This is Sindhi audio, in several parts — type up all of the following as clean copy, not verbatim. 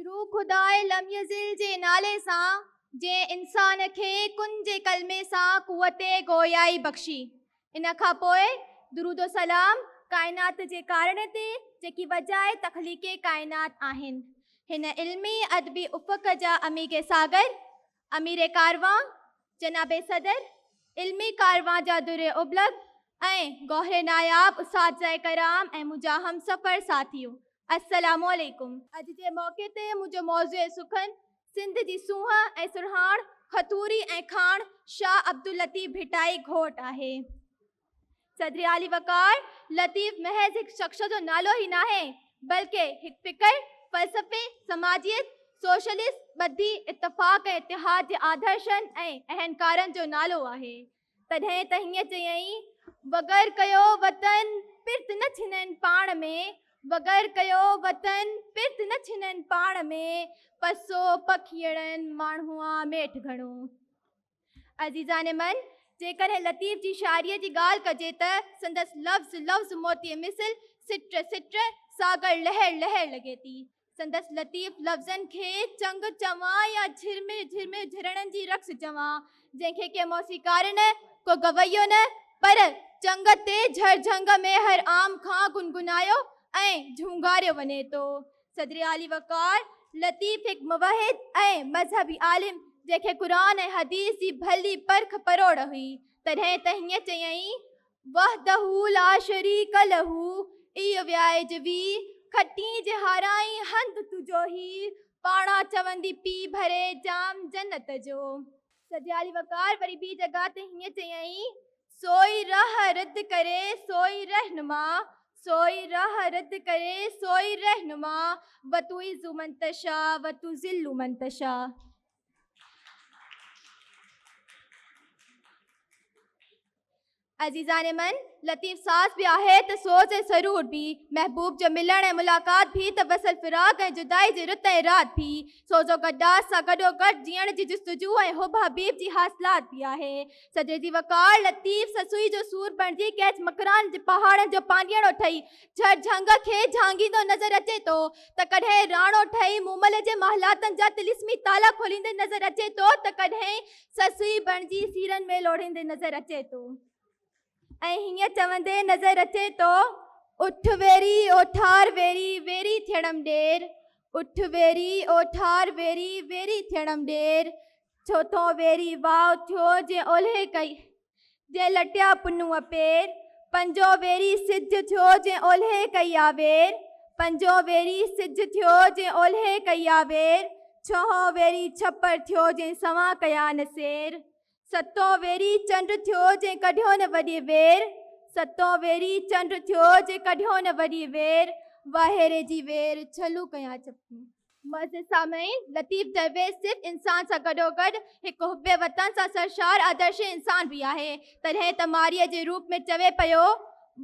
شروع خداء لم يزل جي نالي سان، جنهن انسان کي ڪن جي ڪلمي سان قوت گويائي بخشي. ان کان پوء درود و سلام ڪائنات جي ڪارڻ تي، جيڪي وجهه تخليق ڪائنات آهن. هن علمي ادبي افق جا عميق ساگر، امير ڪاروان، جناب صدر، علمي ڪاروان جا در ابلغ ۽ گوهر ناياب اساتذه ڪرام ۽ منهنجا همسفر ساٿيو السلام عليڪم. اڄ جي موقعي تي منهنجو موضوع سخن سنڌ جي سونهن ۽ سرهاڻ، کٿوري ۽ کاڻ شاهه عبداللطيف ڀٽائي گهوٽ آهي. صدر عالي وقار لطيف محض هڪ شخص جو نالو ئي ناهي، بلڪه هڪ فڪر، فلسفي، سماجيت، سوشلسٽ، ٻڌي، اتفاق ۽ اتحاد جي آدرشن ۽ اهنڪارن جو نالو آهي. تڏهن ته هيئن چيائين، وگر ڪيو وطن پرت نه ڇنن پاڻ ۾، وگر ڪيو وطن پرت نه ڇنن پاڻ ۾، پسو پکيئڙن ماڻهئا ميٺ گهڻو. عزيزان من! جيڪڏهن لطيف جي شاعريء جي ڳالهه ڪجي ته سندس لفظ لفظ موتيء مثل، سٽ سٽ، ساگر لهر لهر لڳي ٿي. سندس لطيف لفظن کي چنگ چوان يا جهرمر جهرمر جهرڻن جي رقص چوان، جنهن کي ڪي موسيقار نه، ڪو گويو نه، پر چنگ تي جهرجهنگ ۾ هر عام کان گنگنايو ۽ جهونگاريو وڃي ٿو. صدر عالي وقار لطيف هڪ موحد ۽ مذهبي عالم جنهن کي قرآن ۽ حديث جي ڀلي پرک پروڙ هئي، تڏهن ته هيئن چيائين، وحده لا شريڪ له ايء ويائج وي، کٽين جي هارائين هنڌ تنهنجو هي، پاڻا چوندي پي ڀري جام جنت جو. صدر عالي وقار وري ٻي جڳهه تي هيئن چيائين، سوئي راهه رد ڪري سوئي رهنما، سوئي راهه رد ڪري سوئي رهنما، وتعز من تشاء وتذل من تشاء. عزيزان من، لطيف ساز به آهي ته سوز ۽ سرور به، محبوب جو ملڻ ۽ ملاقات به ته وصل فراق ۽ جدائي جي رت ۽ رات به، سوز و گداز سان گڏوگڏ جيئڻ جي جستجو ۽ حب حبيب جي حاصلات به آهي. صدر جي وقار لطيف سسئي جو سور بڻجي ڪيچ مڪران جي پهاڙن جو پانڌيئڙو ٺهي جھر جھنگ کي جھانگيندو نظر اچي ٿو ته ڪڏهن راڻو ٺهي مومل جي محلاتن جا طلسمي تالا کوليندي نظر اچي ٿو ته ڪڏهن سسئي بڻجي سيرن ۾ لوڙهيندي نظر اچي ٿو ۽ هيئن چوندي نظر اچي ٿو، اٺ ويري اوٺار ويري ويري ٿيڻم ڏير، اٺ ويري اوٺار ويري ويري ٿيڻم ڏير، چوٿون ويري واء ٿيو جنهن اولهي ڪئي. جنهن لٽيا پنهونء پير، پنجون ويري سج ٿيو جنهن اولهي ڪئي آ وير، پنجون ويري سج ٿيو جنهن اولهي ڪئي آ وير، ڇهون ويري ڇپر ٿيو جنهن سوان ڪيا نه سير، ستون ويري چنڊ ٿيو جنهن ڪڍيو نه وڏي وير، ستون ويري چنڊ ٿيو جنهن ڪڍيو نه وڏي وير، واهيري جي وير ڇلو ڪيان چپون. معزز سامعين! لطيف درويش صرف انسان سان گڏوگڏ هڪ حب وطن سان سرشار آدرشي انسان به آهي، تڏهن ته مارئيء جي روپ ۾ چوي پيو،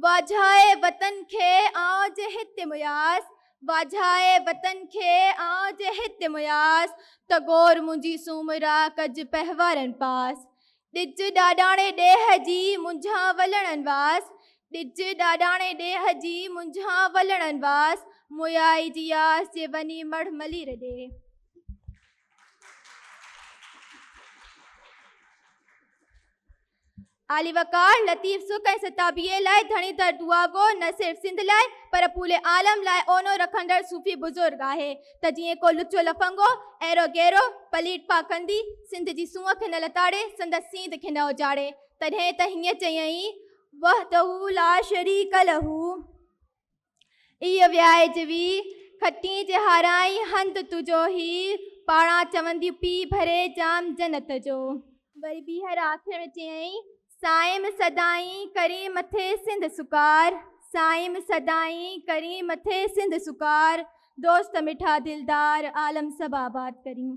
واجهائي وطن کي آئون جي هت مياس، واجهائي وطن کي آئون جي هت مياس، ته گور منهنجي سومرا ڪج پهوارن پاس. ڏج ڏاڏاڻي ڏيهه جي منجهان ولڻن واس، ڏج ڏاڏاڻي ڏيهه جي منجهان ولڻن واس، مويائي جي آس جي وڃي مڙهه ملير ڏي. عالي وقار، لطيف سڪ ۽ ستابيء لاء ڌڻي در دعاگو نه صرف سنڌ لاء پر پوري عالم لاء اونو رکندڙ صوفي بزرگ آهي ته جيئن ڪو لچو لفنگو، ايرو گيرو، پليٽ پاکندي، سنڌ جي سونهن کي نه لتاڙي، سندس سينڌ کي نه اجاڙي. تڏهن ته هيئن چيائين. وحده لا شريڪ له ايء ويائج وي، کٽين جي هارائين هنڌ تنهنجو هي، پاڙان چونديون پي ڀري جام جنت جو. وري ٻيهر آخر ۾ چيائين، صائم سدائين ڪرين مٿي سنڌ سڪار، صائم سدائين ڪرين مٿي سنڌ سڪار، دوست مٺا دلدار عالم سڀ آباد ڪرين.